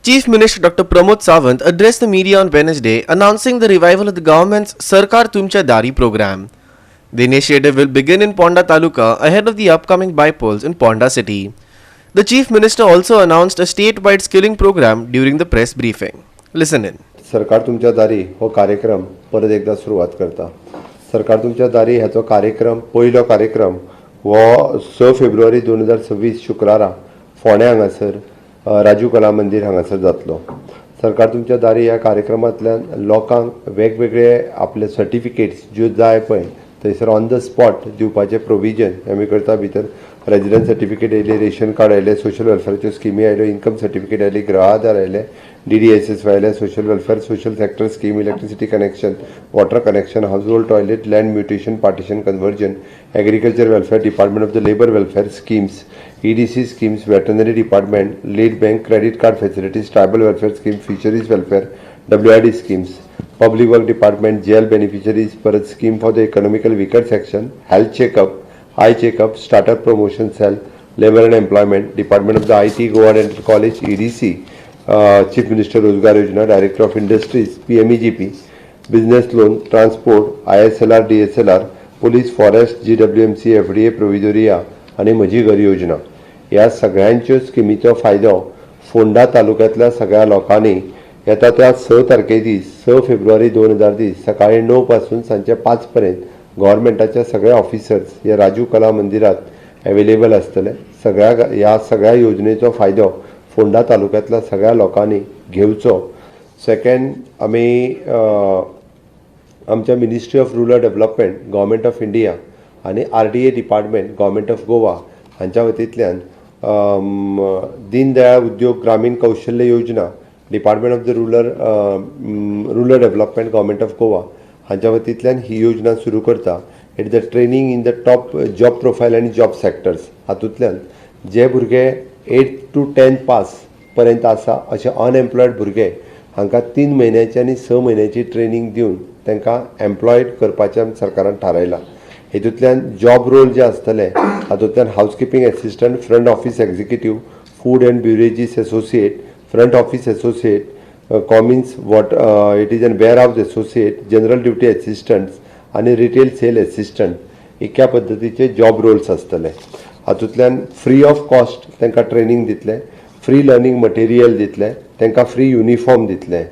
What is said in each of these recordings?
Chief Minister Dr. Pramod Sawant addressed the media on Wednesday, announcing the revival of the government's Sarkar Tumcha Dari program. The initiative will begin in Ponda Taluka ahead of the upcoming bypolls in Ponda city. The Chief Minister also announced a statewide skilling program during the press briefing. Listen in. सरकार तुमच्या दारी हो कार्यक्रम परत एकदा सुरवात करता. सरकार तुमच्या दारी हाचो कार्यक्रम, पयलो कार्यक्रम हो 6 फेब्रुवारी 2026 शुक्रारा फोंड्या हांगासर राजू कला मंदीर हांगासर जातलो. सरकार तुमच्या दारी ह्या कार्यक्रमांतल्यान लोकांक वेगवेगळे आपले सर्टिफिकेट्स ज्यो जाय पळय, थंयसर ऑन the spot दिवपाचें प्रोविजन आमी करता. भितर रेजिडंट सर्टिफिकेट येयले, रेशन कार्ड आयले, सोशल वेलफेराच्यो स्किमी आयल्यो, इन्कम सर्टिफिकेट आयली, गृह आधार आयले, डीडीएसएस आयले, social welfare, social sector scheme, electricity connection, water connection, household toilet, land mutation, partition, conversion, agriculture welfare, department of the labour welfare schemes, EDC schemes, veterinary department, lead bank, credit card facilities, tribal welfare scheme, fisheries welfare, WID schemes, public work department, jail beneficiaries, परत scheme for the economical weaker section, health checkup, eye checkup, startup promotion cell, labour and employment, department of the IT, Goa Dental College, EDC, Chief Minister Rozgar Yojana, Director of Industries, PMEGP, business loan, transport, ISLR, DSLR, police, forest, GWMC, FDA, Provedoria आनी म्हजी घर योजना. ह्या सगळ्यांच्यो स्किमीचो फायदो फोंडा तालुक्यांतल्या सगळ्या लोकांनी येता त्या 6 तारखे दीस, 6 फेब्रुवारी 2020, सकाळी 9 पासून सांजचे 5 पर्यंत गव्हर्मेंटाचे सगळे ऑफिसर्स हे राजू कला मंदिरात अवेलेबल आसतले. सगळ्या ह्या सगळ्या योजनेचो फायदो फोंडा तालुक्यांतल्या सगळ्या लोकांनी घेवचो. सेकंड, आमी आमच्या Ministry of Rural Development, Government of India आनी RDA Department, Government of Goa हांच्या वतींतल्यान दीनदयाळ उद्योग ग्रामीण कौशल्य योजना, Department of the Rural Development, Government of Goa हांच्या वतींतल्यान ही योजना सुरू करता. It the training in the top job profile आनी जॉब सेक्टर्स. हातूंतल्यान जे भुरगे 8 टू 10 पास पर्यंत आसा, अशे अनएम्प्लॉयड भुरगे, हांकां 3 म्हयन्याची आनी 6 म्हयन्याची ट्रेनींग दिवन तांकां एम्प्लॉयड करपाचें आमी सरकारान थारायलां. हेतूंतल्यान जॉब रोल जे आसतले, हातूंतल्यान housekeeping assistant, front office executive, food and beverages associate, front office associate, commis, what it is an warehouse associate, general duty assistants आनी रिटेल सेल एसिस्टंट, इतक्या पद्दतीचे जॉब रोल्स आसतले. हातूंतल्यान फ्री ऑफ कॉस्ट तांकां training दितले, free learning material दितले, तांकां free uniform दितले.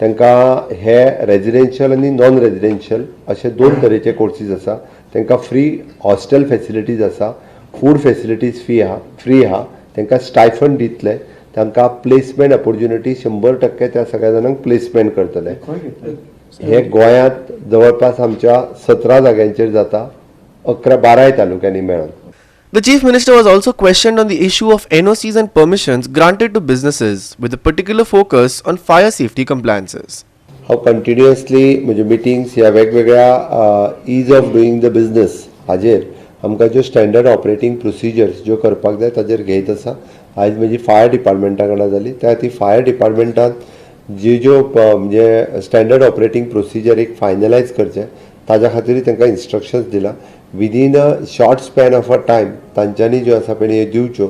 तांकां हे रेजिडेन्शियल आनी नॉन रेजिडेन्शियल अशे दोन तरेचे कोर्सीस आसा. तांकां फ्री हॉस्टेल फेसिलिटीज आसा, फूड फेसिलिटीज फ्री आहा, फ्री आहा. तांकां स्टायफंड दितले, तांकां प्लेसमेंट ऑपॉर्च्युनिटी, 100% त्या सगळ्या जाणांक प्लेसमेंट करतले. हे गोंयांत जवळपास आमच्या 17 जाग्यांचेर जाता, 11 12 तालुक्यांनी मेळून. The Chief Minister was also questioned on the issue of NOCs and permissions granted to businesses, with a particular focus on fire safety compliances. हांव कंटिन्युअसली म्हज्यो मिटिंग्स ह्या वेगवेगळ्या ease of doing the business हाजेर, आमकां ज्यो standard operating procedures ज्यो करपाक जाय, ताजेर घेयत आसा. आयज म्हजी फायर डिपार्टमेंटा कडेन जाली. त्या खातीर फायर डिपार्टमेंटान जी ज्यो म्हणजे स्टँडर्ड ऑपरेटींग प्रोसिजर एक फायनलायज करचें, ताज्या खातीरूय तांकां इन्स्ट्रक्शन्स दिला. Within a short span of a time तांच्यांनी ज्यो आसा पळय ह्यो दिवच्यो.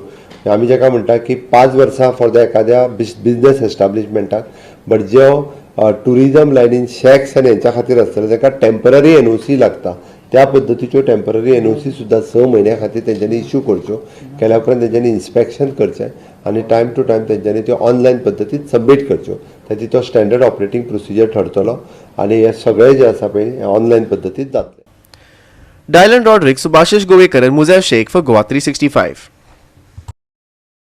आमी जाका म्हणटा की 5 वर्सां फॉर the एखाद्या बिजनस एस्टाब्लिशमेंटाक, बट ज्यो ट्युरिजम लायनीन शॅक्स आनी हेंच्या खातीर आसतले, तांकां टेंपररी एनओसी लागता. त्या पद्दतीच्यो टेंपररी एनओसी सुद्दां 6 म्हयन्या खातीर तेंच्यांनी इश्यू करच्यो. केल्या उपरांत तेंच्यांनी इन्स्पेक्शन करचें आनी टायम टू टायम तेंच्यांनी त्यो ऑनलायन पद्दतीन सबमीट करच्यो. ताची तो स्टँडर्ड ऑपरेटींग प्रोसिजर ठरतलो आनी हे सगळें जें आसा पळय, हें ऑनलायन पद्दतीन जातलें. Dylan Rodrigues, Subhashish Govekar and Muzaff Sheikh for Goa 365.